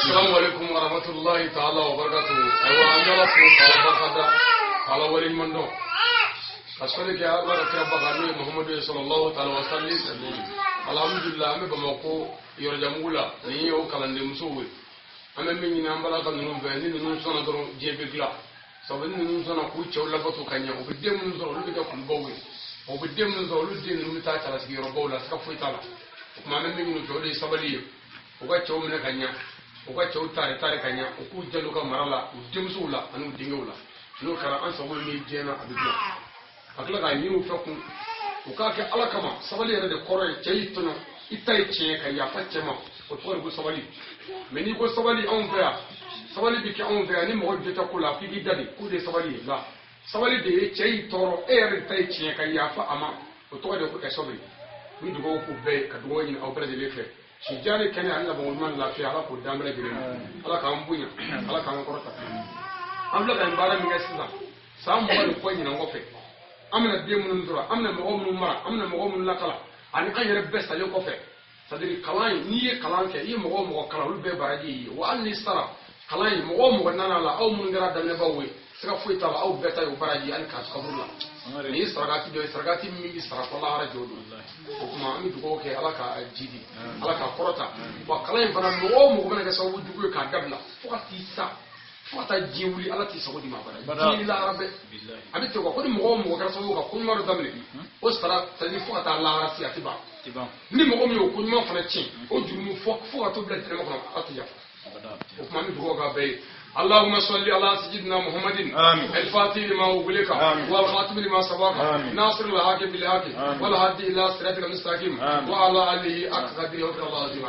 Assalamu alaikum warahmatullahi ta'ala wa barakatuhu. Ayiwa, an bɛ Ala fo k'Ala barika da, k'Ala waleɲuman dɔn, ka sɔli kɛ Ala ka kira ba kan, n'o ye Muhamadu ye, sallallahu ta'ala wa sallim. Alhamdulillah, an bɛ Bamakɔ yɔrɔjanbugu la. Nin ye o kalandenmusow ye. An bɛ min ɲini an balaka ninnu fɛ, ni ninnu sɔnna dɔrɔn, diɲɛ bɛ dilan. Sabu ni ninnu sɔnna k'u cɛw labato ka ɲɛ, u bɛ den minnu sɔrɔ, olu bɛ kɛ kulubaw ye. O bɛ den minnu sɔrɔ, olu den ninnu bɛ taa cɛlasigiyɔrɔbaw la, siga foyi t'a la. O tuma, an bɛ min ɲini u fɛ, o de ye sabali ye. U ka cɛw minɛ ka ɲɛ, u ka cɛw tare tare ka ɲɛ, u k'u janto ka mara la, u denmusow la ani u denkɛw la. N'o kɛra, an sago ye min diɲɛ na, a bɛ dilan. Ka tila k'a ɲini u fɛ kun, u k'a kɛ Ala kama. Sabali yɛrɛ de kɔrɔ ye, cɛ y'i tɔɲɔ, i ta ye tiɲɛ, ka yafa cɛ ma, o tɔgɔ de ko sabali. Mɛ n'i ko sabali anw fɛ yan, sabali bɛ kɛ anw fɛ yan ni mɔgɔ jo tɛ ko la, f'i k'i da de k'o de ye sabali ye. La sabali de ye, cɛ y'i tɔɔrɔ, e yɛrɛ de ta ye tiɲɛ, ka yafa a ma, o tɔgɔ de ko ɛsɔbiri. N bɛ dugawu k'u bɛɛ ye, ka dugawu ɲini aw bɛɛ lajɛlen fɛ. Si diya ni kɛnɛ ani labanko ɲuman ni lafiya, Ala k'o d'an bɛɛ lajɛlen ma. Ala k'an bonya, Ala k'an kɔrɔta. An filɛ ka nin baara min kɛ sisan, san 20 ni kɔ ɲinan kɔfɛ, an bɛna den minnu sɔrɔ, an bɛna mɔgɔ minnu mara, an bɛna mɔgɔ minnu lakala, ani an yɛrɛ bɛɛ salen kɔfɛ. C'est à dire, kalan in, n'i ye kalan kɛ, i ye mɔgɔ o mɔgɔ kalan, olu bɛɛ baraji y'i ye. Wa hali n'i sara, kalan in, mɔgɔ o mɔgɔ nana la, aw minnu kɛra daminɛbaw ye, siga foyi t'a la, aw bɛɛ ta ye o baraji, hali k'a kaburu la. Nin ye sarakati dɔ ye, sarakati min bɛ sara fɔ lahara jɔ don. O tuma, an bɛ dugawu kɛ, Ala ka jidi, Ala ka kɔrɔta. Wa kalan in fana, mɔgɔ o mɔgɔ bɛna kɛ sababu jugu ye k'a dabila, fo ka t'i sa, fo ka taa diɲɛ wuli, Ala t'i sago di ma abada, diɲɛ ni lahara bɛɛ. A bɛ ten quoi, ko ni mɔgɔ o mɔgɔ kɛra sababu ka ko ɲuman dɔ daminɛ, o sara, c'est à dire fo ka taa lahara se, a tɛ ban. Ni mɔgɔ min y'o ko ɲuman fana tiɲɛ, o jurumu, fo ka to bila jɛnɛma kɔnɔ, Ala tɛ yafa. O tuma, an bɛ dugawu k'a bɛɛ ye. اللهم صل على سيدنا محمد. آمين. الفاتح لما أغلق. آمين. والخاتم لما سبق. آمين. ناصر الحق بالحق. آمين. والهادي إلى صراطك المستقيم. آمين. وعلى آله حق قدره ومقداره العظيم.